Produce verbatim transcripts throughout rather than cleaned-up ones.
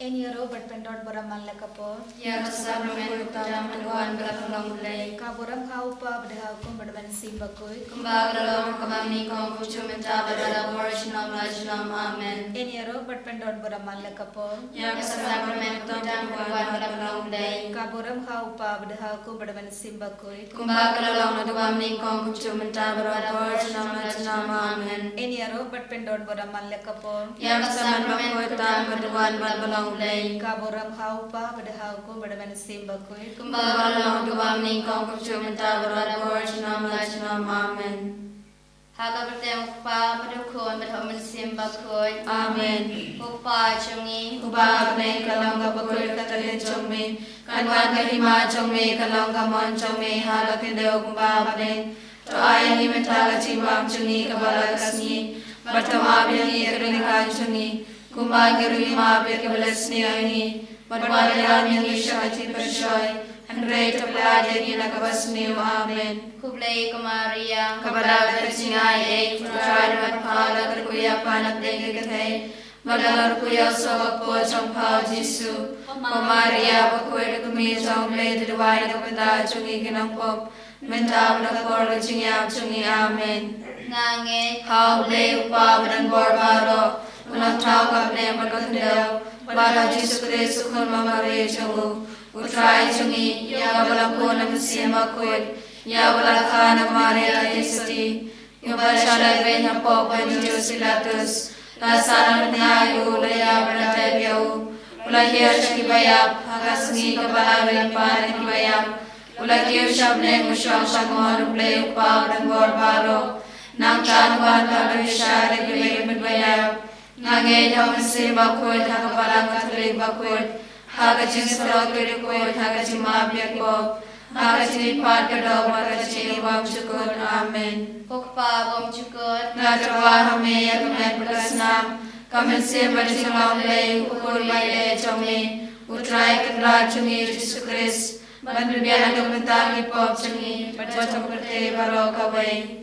Ngin ïaroh bad pyndon burom man la ka por. Ïa ka sakrament ka khuid tam ka duwan bad la pynlong U Blei. Ka burom ha U Kpa bad ha U Khun bad ha U Mynsiem Bakhuid. Kumba ka la long ha kaba nyngkong, kumjuh mynta bad la ka por junom la junom. Amen. Ngin ïaroh bad pyndon burom man la ka por. Ïa ka sakrament ka khuid tam ka duwan bad la pynlong U Blei. Ka burom ha U Kpa bad ha U Khun bad ha U Mynsiem Bakhuid. Kumba ka la long naduh kaba nyngkong, kumjuh mynta bad la ka por junom la junom. Amen. Ngin ïaroh bad pyndon burom man la ka por. Ïa ka sakrament ka khuid tam ka duwan bad la pynlong U Blei. Ka burom ha U Kpa bad ha U Khun bad ha U Mynsiem Bakhuid. Kumba ka la long naduh kaba nyngkong, kumjuh mynta bad la ka por junom la junom. Amen. Ha ka kyrteng U Kpa bad U Khun bad ha U Mynsiem Bakhuid. Amen. Ko Kpa jong ngi uba ha bneng, ka long ka bakhuid ka ktien jong me. Kan wan ka hima jong me, kan long ka mon jong me ha ka khyndew kumba ha bneng. To ai ïa ngi mynta ka jingbam jong ngi kaba la ka sngi. Bad to map ïa ngi ïa ka ryngkat jong ngi, kumba ngi ruh ngi map ïa kiba la sniew ïa ngi. Bad wat ïalam ïa ngi sha ka jingpynshoi, hynrei to pyllait ïa ngi na kaba sniew. Amen. Khublei ko Maria, kaba dap da ka jingaiei, U Trai u don bad pha, la kyrkhu ïa pha na pdeng ki kynthei, bad la kyrkhu ïa u soh ka kpoh jong pha U Jisu. Ko Maria bakhuid, ka kmie jong U Blei, to duwai na ka bynta jong ngi ki nongpop, mynta bad ha ka por ka jingïap jong ngi. Amen. Nga ngeit ha U Blei U Kpa badonbor baroh, u nongthaw ka bneng bad ka khyndew, bad ha U Jisu Khrist U Khun Mamaria jong u, U Trai jong ngi, ïa uba la bun na U Mynsiem Bakhuid, ïa uba la kha na Maria Theisotti, ïa uba la shah lehbeiñ hapoh Pontius Pilatus, la sah na bnai, u la ïap, la tep ïa u, u la hiar sha kiba ïap, ha ka sngi kaba arphew lyngba na kiba ïap, u la kiew sha bneng, u shong sha ka mon U Blei U Kpa badonbor baroh. Nangta un wan ban pynshai ïa kiba ïap. Nga ngeit ha U Mynsiem Bakhuid, ha ka Balang Katholik bakhuid, ha ka jingsarong ki riewkhuid, ha ka jingmap ïa ki pop, ha ka jingïapher ka doh, ha ka jingim bymjukut. Amen. Ko Kpa bymjukut, nga tyrwa ha me ïa ka met bad ka snam, ka mynsiem bad ka jinglong Blei, U Khun baieit jong me, U Trai Kynrad jong ngi U Jisu Khrist, ban pynbiang na ka bynta ki pop jong ngi bad jong ka pyrthei baroh kawei.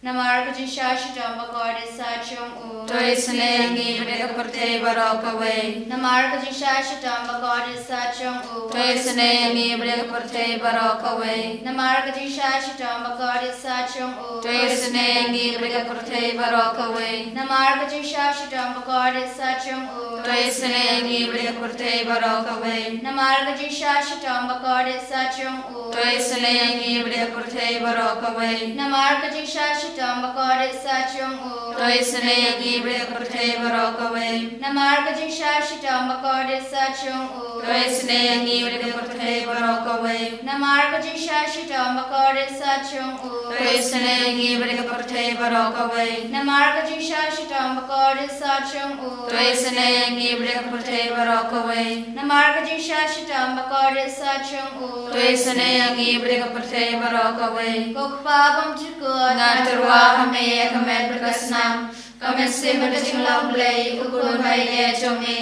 Namar ka jingshah shitom bakordit sah jong u, to isynei ïa ngi bad ïa ka pyrthei baroh kawei. Namar ka jingshah shitom bakordit sah jong u, to isynei ïa ngi bad ïa ka pyrthei baroh kawei. Namar ka jingshah shitom bakordit sah jong u, to isynei ïa ngi bad ïa ka pyrthei baroh kawei. Namar ka jingshah shitom bakordit sah jong u, to isynei ïa ngi bad ïa ka pyrthei baroh kawei. Namar ka jingshah shitom bakordit sah jong u, to isynei ïa ngi bad ïa ka pyrthei baroh kawei. Namar ka jingshah shitom bakordit sah jong u, to isynei ïa ngi bad ïa ka pyrthei baroh kawei. Namar ka jingshah shitom bakordit sah jong u, to isynei ïa ngi bad ïa ka pyrthei baroh kawei. Namar ka jingshah shitom bakordit sah jong u, to isynei ïa ngi bad ïa ka pyrthei baroh kawei. Namar ka jingshah shitom bakordit sah jong u, to isynei ïa ngi bad ïa ka pyrthei baroh kawei. Namar ka jingshah shitom bakordit sah jong u, to isynei ïa ngi bad ïa ka pyrthei baroh kawei. Ko Kpa bymjukut, nga tyrwa ha me ïa ka met bad ka snam, ka mynsiem bad ka jinglong Blei, U Khun baieit jong me,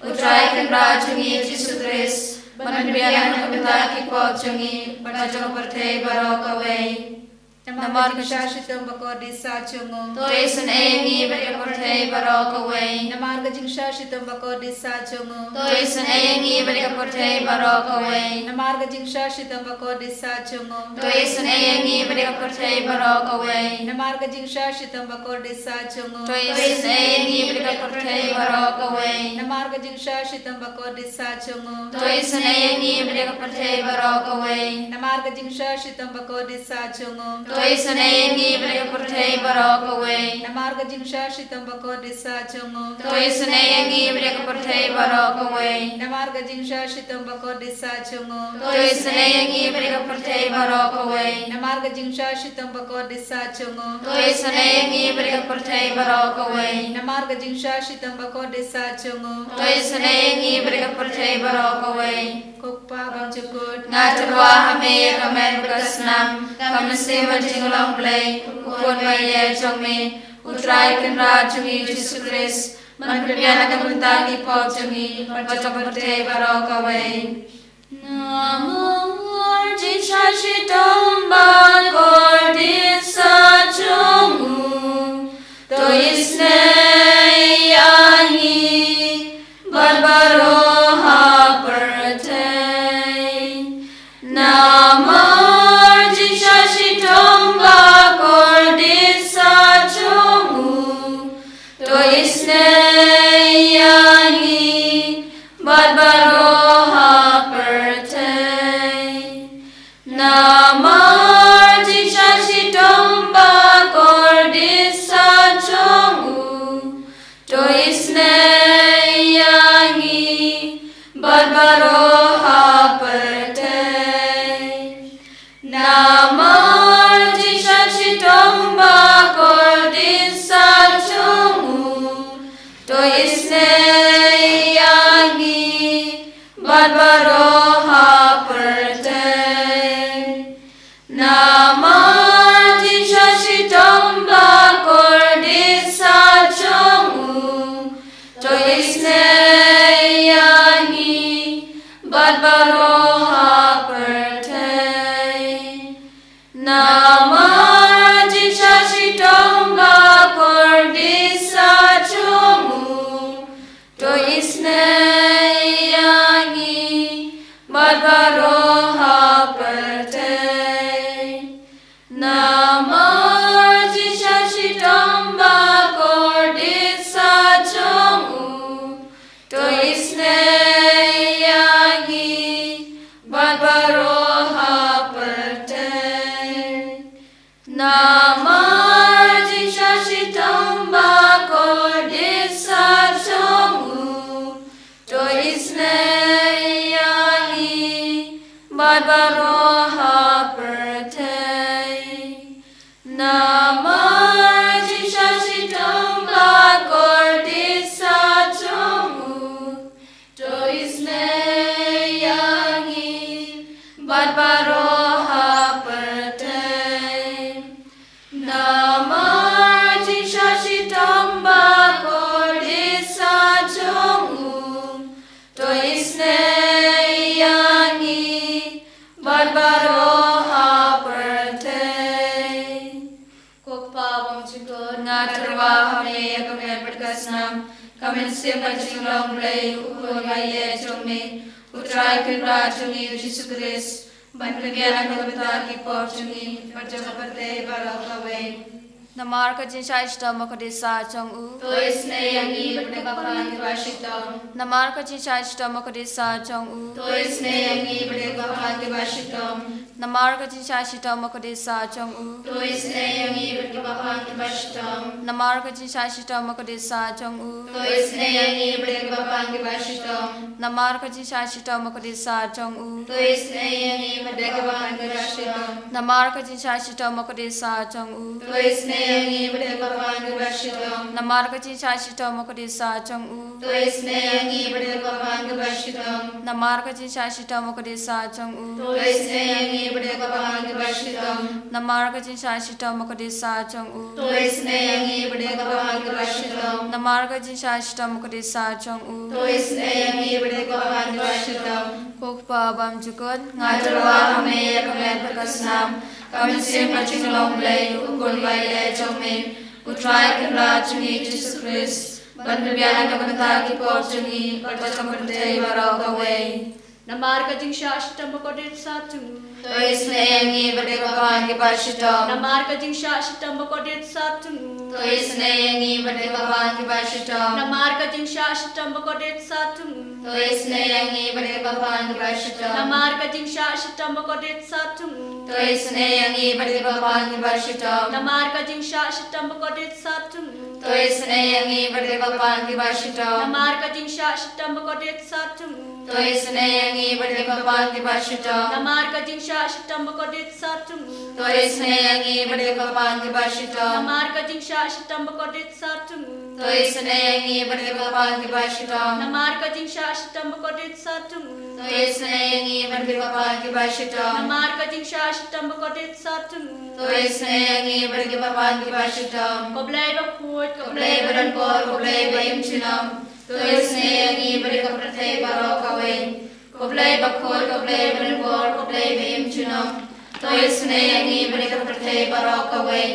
U Trai Kynrad jong ngi U Jisu Khrist, ban pynbiang na ka bynta ki pop jong ngi bad jong ka pyrthei baroh kawei. Namar ka jingshah shitom bakordit sah jong u, to isynei ïa ngi bad ïa ka pyrthei baroh kawei. Namar ka jingshah shitom bakordit sah jong u, to isynei ïa ngi bad ïa ka pyrthei baroh kawei. Namar ka jingshah shitom bakordit sah jong u, to isynei ïa ngi bad ïa ka pyrthei baroh kawei. Namar ka jingshah shitom bakordit sah jong u, to isynei ïa ngi bad ïa ka pyrthei baroh kawei. Namar ka jingshah shitom bakordit sah jong u, to isynei ïa ngi bad ïa ka pyrthei baroh kawei. Namar ka jingshah shitom bakordit sah jong u, to isynei ïa ngi bad ïa ka pyrthei baroh kawei. Namar ka jingshah shitom bakordit sah jong u, to isynei ïa ngi bad ïa ka pyrthei baroh kawei. Namar ka jingshah shitom bakordit sah jong u, to isynei ïa ngi bad ïa ka pyrthei baroh kawei. Namar ka jingshah shitom bakordit sah jong u, to isynei ïa ngi bad ïa ka pyrthei baroh kawei. Namar ka jingshah shitom bakordit sah jong u, to isynei ïa ngi bad ïa ka pyrthei baroh kawei. Ko Kpa bymjukut, nga tyrwa ha me ïa ka met bad ka snam, ka mynsiem bad ka jinglong Blei, U Khun baieit jong me, U Trai Kynrad jong ngi U Jisu Khrist, ban pynbiang na ka bynta ki pop jong ngi bad jong ka pyrthei baroh kawei. Namar jingshah shitom bakordit sah jong u, to isynei ïa ngi bad baroh Namar jingshah shitom ba kordit sah jong u, to isynei ïa ngi bad baroh ha pyrthei. Namar jingshah shitom ba kordit sah jong u, to isynei ïa ngi bad baroh ha pyrthei. Namar jingshah shitom ba kordit sah jong u, to isynei ïa ngi bad baroh ha pyrthei. Namar jingshah shitom ba kordit sah jong u, to isynei ïa ngi bad baroh ha pyrthei. Namar jingshah shitom ba kordit sah jong u, to isynei ïa ngi bad baroh ha pyrthei. Namar jingshah shitom ba kordit sah jong u, to isynei ïa ngi bad baroh ha pyrthei. Ko Kpa bymjukut, nga tyrwa ha me ïa ka met bad ka snam, ka mynsiem bad jinglong Blei, u Khun ba ïeit jong me, u Trai Kynrad jong ngi u Jisu Khrist, ban pynbiang na ka bynta ki pop jong ngi bad jong ka pyrthei baroh kawei. Namar ka jingshah shitom ba kordit sah jong u, to isynei ïa ngi bad ïa ki kyrpang kiba shitom. Namar ka jingshah shitom ba kordit sah jong u, to isynei ïa ngi bad ïa ki kyrpang kiba shitom. Namar ka jingshah shitom ba kordit sah jong u, to isynei ïa ngi bad ïa ki kyrpang kiba shitom. Namar ka jingshah shitom ba kordit sah jong u, to isynei ïa ngi bad ïa ki kyrpang kiba shitom. Namar ka jingshah shitom ba kordit sah jong u, to isynei ïa ngi bad ïa ki kyrpang kiba shitom. Namar ka jingshah shitom ba kordit sah jong u, to isynei ïa ngi bad ïa ki kyrpang kiba shitom. Namar ka jingshah shitom ba kordit sah jong u, to isynei ïa ngi bad ïa ki kyrpang kiba shitom. Namar ka jingshah shitom ba kordit sah jong u, to isynei ïa ngi bad ïa ki kyrpang kiba shitom. Namar ka jingshah shitom ba kordit sah jong u, to isynei ïa ngi bad ïa ki kyrpang kiba shitom. Namar ka jingshah shitom ba kordit sah jong u, to isynei ïa ngi bad ïa ki kyrpang kiba shitom. Ko Kpa bymjukut, nga tyrwa ha me ïa ka met bad ka snam, ka mynsiem bad jinglong Blei, u Khun ba ïeit jong me, u Trai Kynrad jong ngi u Jisu Khrist, ban pynbiang na ka bynta ki pop jong ngi bad jong ka pyrthei baroh kawei. Namar ka jingshah shitom ba kordit sah jong u, to isynei ïa ngi bad ïa ki kyrpang kiba shitom. Namar ka jingshah shitom ba kordit sah jong u, to isynei ïa ngi bad ïa ki kyrpang kiba shitom. Namar ka jingshah shitom ba kordit sah jong u, to isynei ïa ngi bad ïa ki kyrpang kiba shitom. Namar ka jingshah shitom ba kordit sah jong u, to isynei ïa ngi bad ïa ki kyrpang kiba shitom. Namar ka jingshah shitom ba kordit sah jong u, to isynei ïa ngi bad ïa ki kyrpang kiba shitom. Namar ka jingshah shitom ba kordit sah jong u, to isynei ïa ngi bad ïa ki kyrpang kiba shitom. Namar ka jingshah shitom ba kordit sah jong u, to isynei ïa ngi bad ïa ki kyrpang kiba shitom. Namar ka jingshah shitom ba kordit sah jong u, to isynei ïa ngi bad ïa ki kyrpang kiba shitom. Namar ka jingshah shitom ba kordit sah jong u, to isynei ïa ngi bad ïa ki kyrpang kiba shitom. Namar ka jingshah shitom ba kordit sah jong u, to isynei ïa ngi bad ïa ki kyrpang kiba shitom. Ko Blei bakhuid, ko Blei badonbor, ko Blei ba im junom, to isynei ïa ngi bad ïa ka pyrthei baroh kawei. Ko Blei bakhuid, ko Blei badonbor, ko Blei ba im junom, to isynei ïa ngi bad ïa ka pyrthei baroh kawei.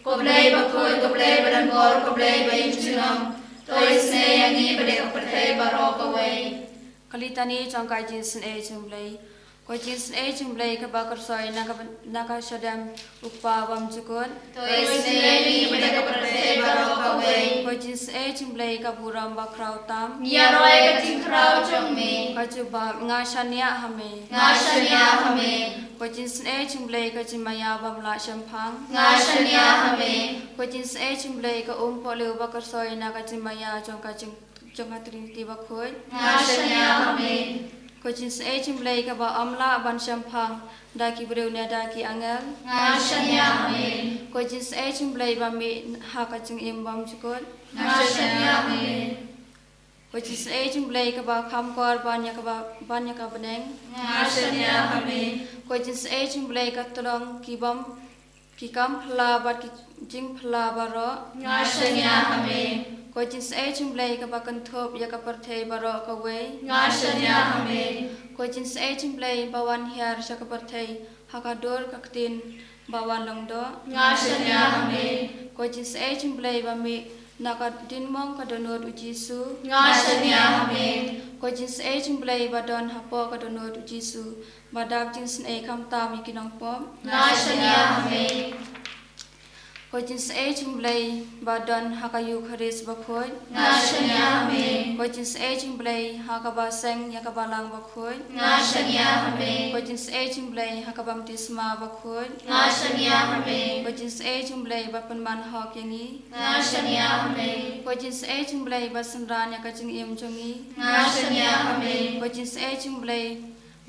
Ko Blei bakhuid, ko Blei badonbor, ko Blei ba im junom, to isynei ïa ngi bad ïa ka pyrthei baroh kawei. Ka Litani jong ka jingsynei jong u Blei. Ko jingsynei jong u Blei kaba khuid na ka, na ka shadem u Kpa bymjukut, to isynei ïa ngi bad ïa ka pyrthei baroh kawei. Ko jingsynei jong u Blei ka burom bakhraw tam, ngi ïaroh ïa ka jingkhraw jong me. Ka jubab, nga shaniah ha me. Nga shaniah ha me. Ko jingsynei jong u Blei ka jingmaïa bym lah shemphang, nga shaniah ha me. Ko jingsynei jong u Blei ka um pohliew ba khuid na ka jingmaïa jong ka jing jong ka Trinity bakhuid, nga shaniah ha me. Ko jingsynei jong u Blei kaba ym lah ban shemphang da ki briew ne da ki angel, nga shaniah ha me. Ko jingsynei jong u Blei ba mih ha ka jingim bymjukut, nga shaniah ha me. Ko jingsynei jong u Blei kaba kham kor ban ïa kaba, ban ïa ka bneng, nga shaniah ha me. Ko jingsynei jong u Blei ka tyllong ki bym Ki kam phylla bad ki jingphylla baroh. Nga shaniah ha me. Ko jingsei jingblei kaba kynthup ïa ka pyrthei baroh kawei. Nga shaniah ha me. Ko jingsei jingblei ba wan hiar sha ka pyrthei ha ka dur ka ktien ba wan long doh. Nga shaniah ha me. Ko jingsei jingblei ba mih na ka diengmong ka dohnud u Jisu. Nga shaniah ha me. Ko jingsei jingblei ba don hapoh ka dohnud u Jisu, ba dap jingsnei khamtam ïa ki nongpop. Nga shaniah ha me. Ko jingsei jingblei ba don ha ka Eukharist bakhuid. Nga shaniah ha me. Ko jingsei jingblei ha kaba seng ïa ka Balang bakhuid. Nga shaniah ha me. Ko jingsei jingblei ha ka baptisma bakhuid. Nga shaniah ha me. Ko jingsei jingblei ba pynman hok ïa ngi. Nga shaniah ha me. Ko jingsei jingblei ba synran ïa ka jingim jong ngi. Nga shaniah ha me. Ko jingsei jingblei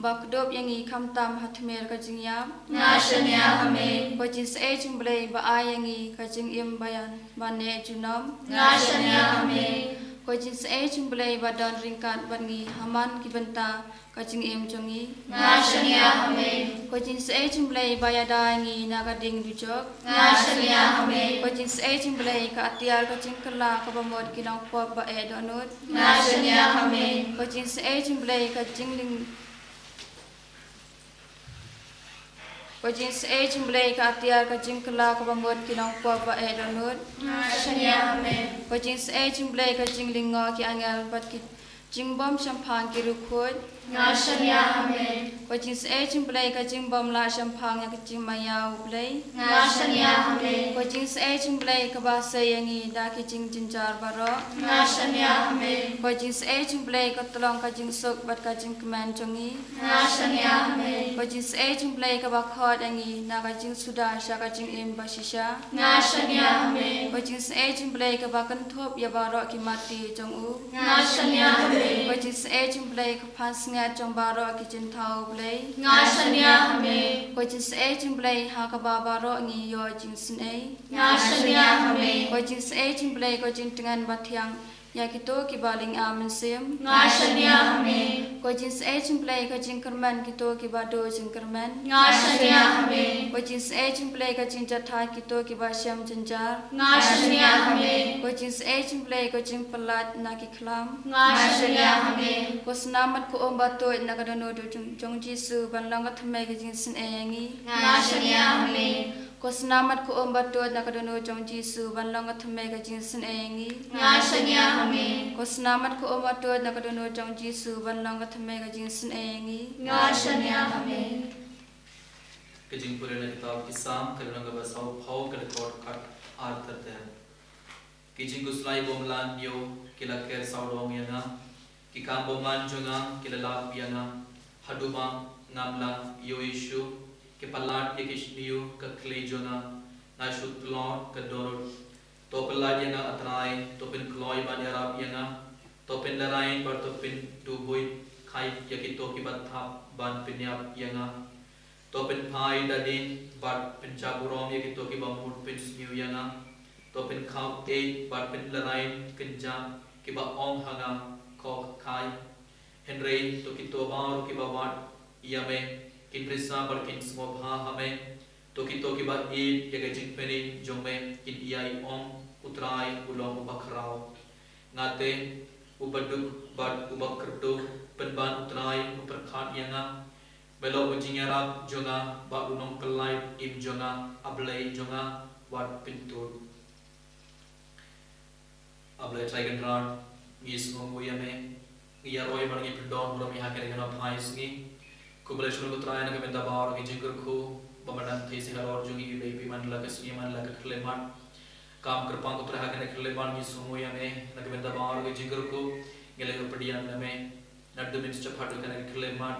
ba kdup ïa ngi khamtam ha tmier ka jingïap. Nga shaniah ha me. Ko jingsei jingblei ba ai ïa ngi ka jingim ba ïa, ba neh junom. Nga shaniah ha me. Ko jingsei jingblei ba don ryngkat bad ngi ha man ki bynta ka jingim jong ngi. Nga shaniah ha me. Ko jingsei jingblei ba ïada ïa ngi na ka ding dujok. Nga shaniah ha me. Ko jingsei jingblei ka atiar ka jingkylla kaba mut ki nongpop ba eh dohnud. Nga shaniah ha me. Ko jingsei jingblei ka jingling Ko jingsei jingblei ka atiar ka jingkylla kaba mut ki nongpop ba eh dohnud. Nga shaniah ha me. Ko jingsei jingblei ka jinglyngngoh ki angel bad ki jingbym shemphang ki riewkhuid. Nga shaniah ha me. Ko jingsei jingblei ka jingbym lah shemphang ïa ka jingmaïa u Blei. Nga shaniah ha me. Ko jingsei jingblei kaba sei ïa ngi da ki jingjynjar baroh. Nga shaniah ha me. Ko jingsei jingblei ka tyllong ka jingsuk bad ka jingkmen jong ngi. Nga shaniah ha me. Ko jingsei jingblei kaba khot ïa ngi na ka jingsuda sha ka jingim ba shisha. Nga shaniah ha me. Ko jingsei jingblei kaba kynthup ïa baroh ki mati jong u. Nga shaniah ha me. Ko jingsei jingblei ka pansngiat jong baroh ki jingthaw Blei. Nga shaniah ha me. Ko jingsei jingblei ha kaba baroh ngi ïoh jingsnei. Nga shaniah ha me. Ko jingsei jingblei ko jingtngen ba thiang ïa kito kiba lynga mynsiem. Nga shaniah ha me. Ko jingsei jingblei ka jingkyrmen kito kiba duh jingkyrmen. Nga shaniah ha me. Ko jingsei jingblei ka jingjahthait kito kiba shem jynjar. Nga shaniah ha me. Ko jingsei jingblei ka jingpyllait na ki khlam. Nga shaniah ha me. Ko snam bad ko um ba tuid na ka dohnud jong, jong Jisu ban long ka thymmei ka jingsnei ïa ngi. Nga shaniah ha me. Ko snam bad ko um ba tuid na ka dohnud jong Jisu ban long ka thymmei ka jingsnei ïa ngi. Nga shaniah ha me. Ko snam bad ko um ba tuid na ka dohnud jong Jisu ban long ka thymmei ka jingsnei ïa ngi. Nga shaniah ha me. Ka jingpule na kitab ki Salm, ka lynnong kaba sawphew, ka dkhot khat ar ter ter. Ki jingkhuslai bymman ïoh ki la ker sawdong ïa nga. Ki kam bymman jong nga ki la lap ïa nga. Haduh ba ngam lah ïohi shuh, ki palat ïa ki shñiuh ka khlieh jong nga. Nga shu tlot ka dohnud. To pyllait ïa nga, A Trai, to pynkloi ban ïarap ïa nga. To pynlehraiñ bad to pynduhhuid, kheit ïa kito kiba thap ban pynïap ïa nga. To pynphai da dien bad pynjah burom ïa kito kiba mut pynsñiuh ïa nga. To pynkhawh ïeit bad pynlehraiñ kynjah kiba ong ha nga, Khawh, khai. Hynrei to kito baroh kiba wad ïa me kin risa bad kin sngewbha ha me. To kito kiba ïeit ïa ka jingpyni jong me kin ïai ong, U Trai u long uba khraw. Nga te, uba duk bad uba kyrduh, pynban U Trai u pyrkhat ïa nga. Me long u jingïarap jong nga bad u nongpyllait im jong nga, A Blei jong nga, wat pyntud. A Blei Trai Kynrad, ngi sngewnguh ïa me, ngi ïaroh bad ngi pyndon burom ïa ha kane ka phai sngi. Khublei shibun ko Trai na ka bynta baroh ki jingkyrkhu ba me dang theh sha halor jong ngi iwei pa iwei, man la ka sngi man la ka khyllipmat. Kam kyrpang ko Trai ha kane ka khyllipmat ngi sngewnguh ïa me na ka bynta baroh ki jingkyrkhu, ngi la ïoh pdiang na me. Naduh mynstep haduh kane ka khyllipmat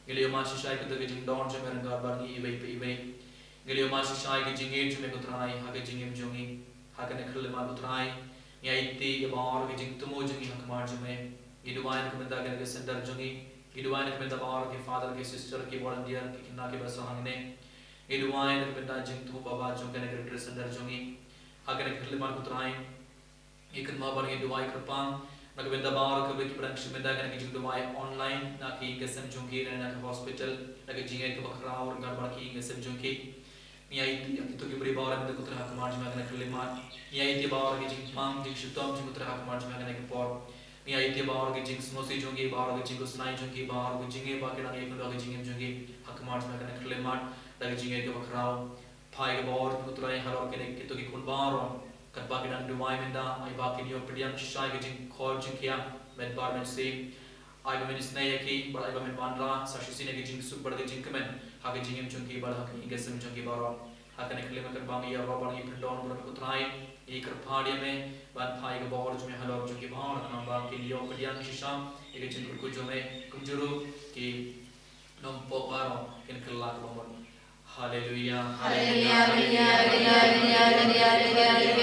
ngi la ïoh mad shisha ïa kata ka jingdon jong me ryngkat bad ngi iwei pa iwei. Ngi la ïoh mad shisha ïa ka jingngeit jong me ko Trai ha ka jingim jong ngi. Ha kane ka khyllipmat ko Trai, ngi aiti ïa baroh ka jingthmu jong ngi ha khmat jong me. Ngi duwai na ka bynta kane ka center jong ngi. Ngi duwai na ka bynta baroh ki father, ki sister, ki volunteer, ki khynnah kiba sah hangne. Ngi duwai na ka bynta jingthmu babha jong kane ka retreat center jong ngi. Ha kane ka khyllipmat ko Trai, ngi kynmaw bad ngi duwai kyrpang na ka bynta baroh ki briew kiba dang shim bynta kane ka jingduwai online, na ki ïing ki sem jong ki, na ka hospital, na ka jingïaid kaba khraw ryngkat bad ki ïing ki sem jong ki. Ngi aiti ïa kito ki briew baroh mynta ko Trai ha khmat jong me ha kane ka khyllipmat. Ngi aiti baroh ki jingpang jingshitom jong ko Trai ha khmat jong me ha kane ka por. Ngi aiti baroh ki jingsngewsih jong ki, baroh ki jingkhuslai jong ki, baroh ki jingeh ba ki dang ïakynduh ki jingim jong ki ha khmat jong me ha kane ka khyllipmat da ki jingeh kiba khraw. Phai ïa ki baroh ko Trai halor kine kito ki khun baroh. Katba ki dang duwai mynta, ai ba kin ïoh pdiang shisha ïa ki jingkhot jingkhiah met bar met sien. Ai ba men isynei ïa ki, bad ai ba men wanrah sa shisien ïa ki jingsuk bad ki jingkmen ha ki jingim jong ki bad ha ki ïing ki sem jong ki baroh. Ha kane ka khyllipmat katba ngi ïaroh bad ngi pyndon bad ko Trai, ngi kyrpad ïa me ban phai ïa ki baroh jong me halor jong ki baroh, khnang ba kin ïoh pdiang shisha ïa ki jingkyrkhu jong me, kumjuh ruh ki nongpop baroh kin kylla kaba mut. Haleluya. Haleluya, haleluya, haleluya, haleluya.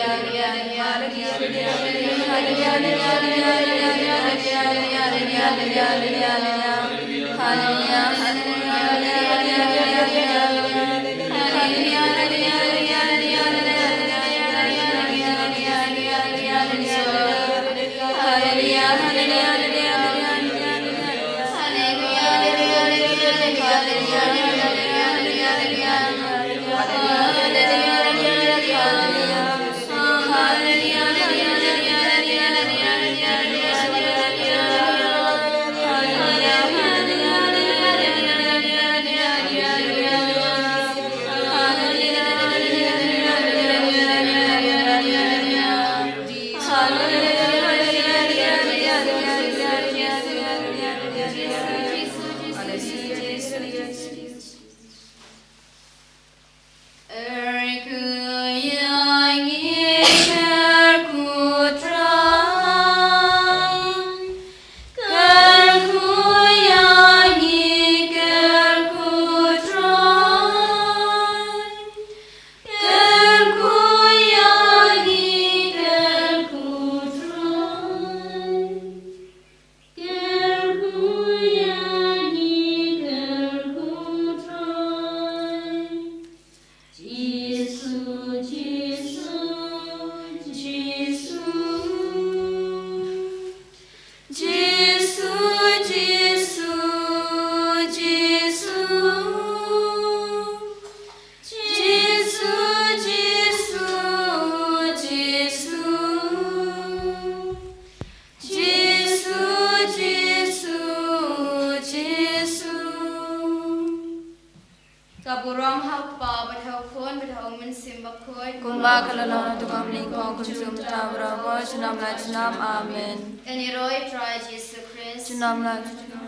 Ka burom ha u Kpa bad ha u Khun bad ha u Mynsiem Bakhuid. Kumba ka la long na ka bynta ka por, kumjuh mynta, baroh junom la junom. Amen. Kane ruh Trai Jisu Khrist. Junom la junom.